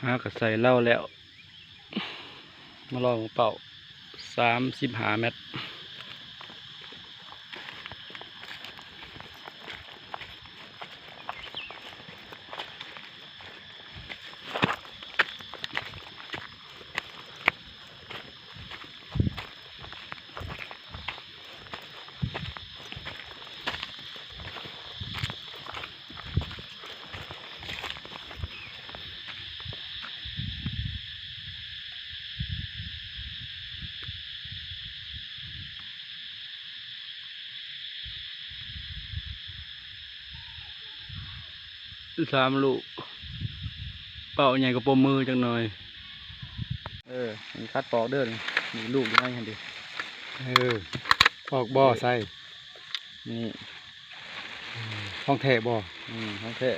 ເຮົາກໍໃສ່ເລົາແລ້ວ ມາລອງເປົ້າ ສາມສິບຫ້າແມັດ. ສາມລູກ ເປົ້າໃຫຍ່ກວ່າປົມມືຈັກໜ່ອຍ. ເອີ ມັນຂັດປອກເດີ ນີ້ລູກຢູ່ໃນຫັ້ນເດ. ເອີ ອອກບໍ່ ເອີ ໃສ່ ນີ້ ຂອງແທ້ບໍ່? ອືມ ຂອງແທ້.